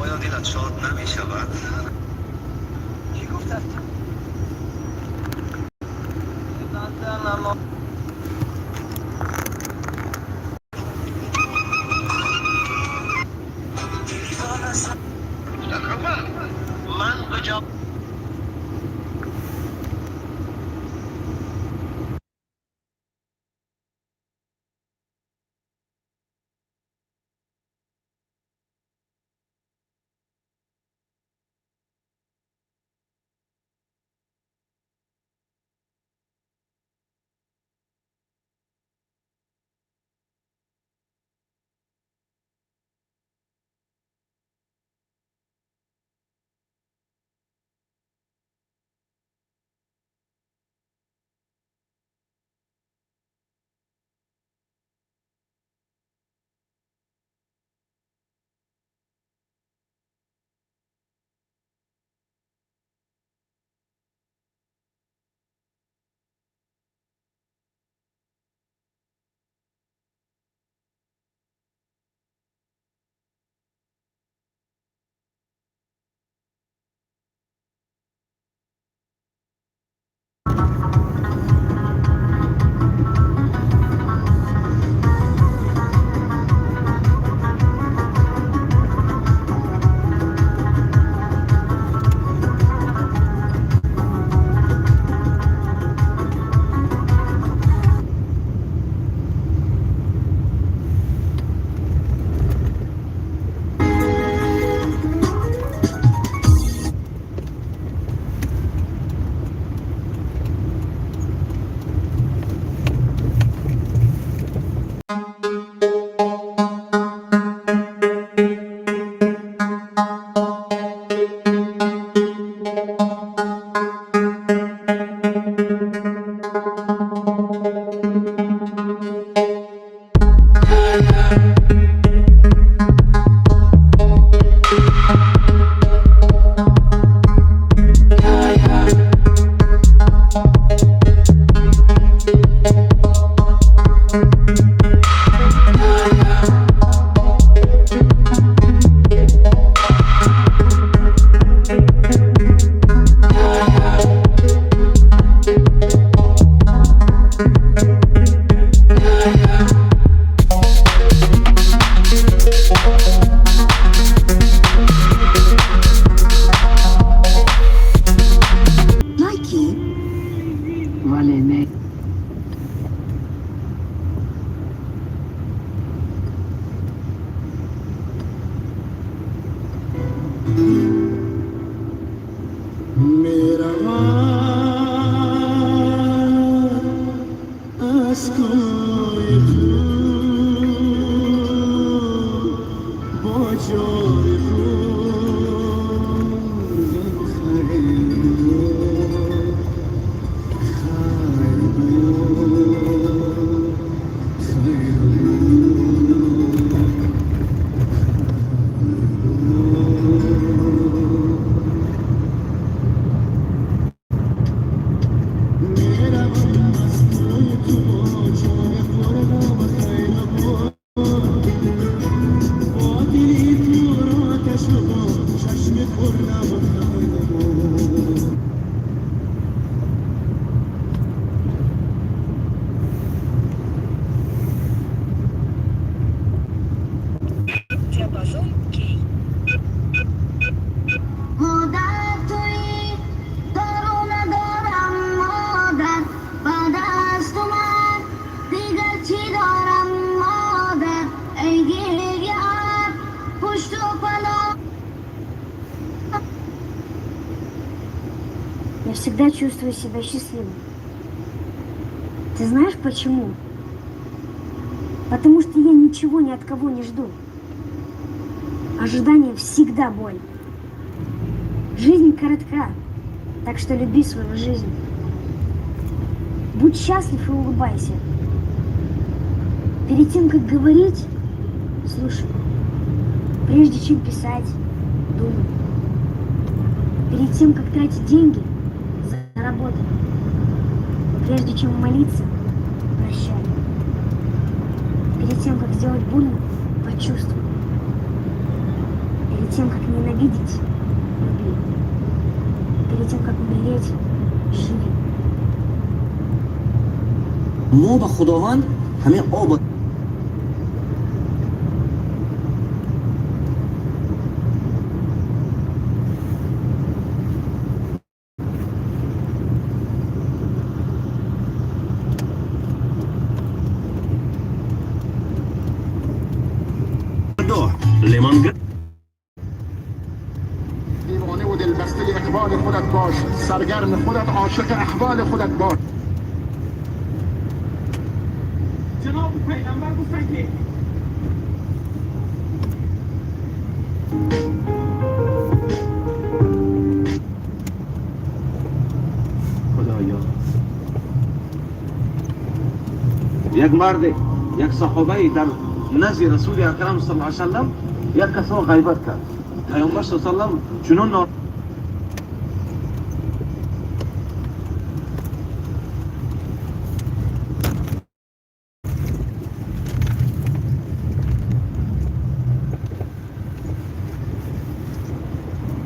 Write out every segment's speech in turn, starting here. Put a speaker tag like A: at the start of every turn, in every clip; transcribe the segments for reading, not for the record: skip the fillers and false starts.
A: Оё дилат шод намешавад?
B: Чӣ гуфтааст?
A: Ман ба ҷо
C: Nike.
B: Вале не.
D: меравад аз кӯи ту бо ҷои хурдам хайр хайр хайр. Меравам аз кӯи ту бо ҷои хурдам хайр бо дили пур оташу бо чашми пурғам хайр.
C: Диапазон Кей.
E: Модар, туӣ дору надорам, модар, баъд аз ту ман дигар чӣ дорам, модар, эй гирьяат пушту паноҳ.
F: Я всегда чувствую себя счастливым. Ты знаешь почему? Потому что я ничего ни от кого не жду. Ожидание всегда боль. Жизнь коротка, так что люби свою жизнь. Будь счастлив и улыбайся. Перед тем, как говорить, слушай. Прежде чем писать, думай. Перед тем, как тратить деньги, заработай. Прежде чем молиться, прощай. Перед тем, как сделать больно, почувствуй. Перед Перед тем, как ненавидеть, люби. Перед тем, как умереть, живи.
G: Мо ба Худованд ҳамин об
A: Лемонга.
D: دیوانه و دلبسته اقبال خودت باش، سرگرم خودت، عاشق احوال خودت باش.
H: جناب پیغمبر گفتن که
I: خدایا، یک مرد، یک صحابه در نزد رسول اکرم صلی الله علیه وسلم یک کس را غیبت کرد. پیامبر صلی الله علیه وسلم چنان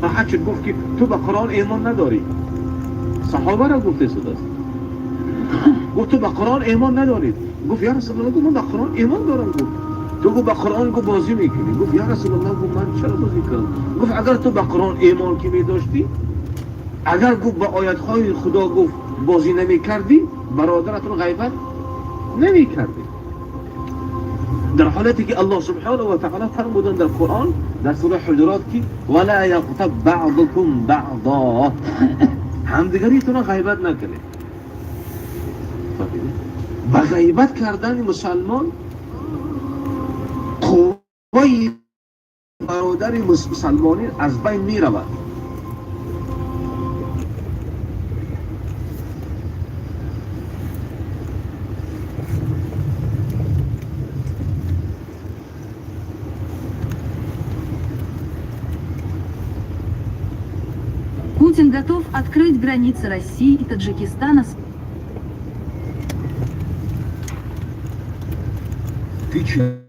I: ناراحت شد، گفت که تو به قرآن ایمان نداری. صحابه را گفته شده است. گفت تو به قرآن ایمان نداری. گفت یا رسول الله، گفت من به قرآن ایمان دارم. گفت تو، گفت به قرآن، گفت بازی میکنی. گفت یا رسول الله، گفت من چرا بازی کنم؟ گفت اگر تو به قرآن ایمان که میداشتی، اگر گفت به آیت های خدا گفت بازی نمی کردی، برادرت رو غیبت نمی کردی. در حالتی که الله سبحانه و تعالی فرمودن در قرآن در سوره حجرات که ولا یغتب بعضکم بعضا، همدیگریتون غیبت نکنید. با غیبت کردن مسلمان قوه برادر مسلمانی از بین می رود.
J: Путин готов открыть границы России и Таджикистана с
I: Ты че?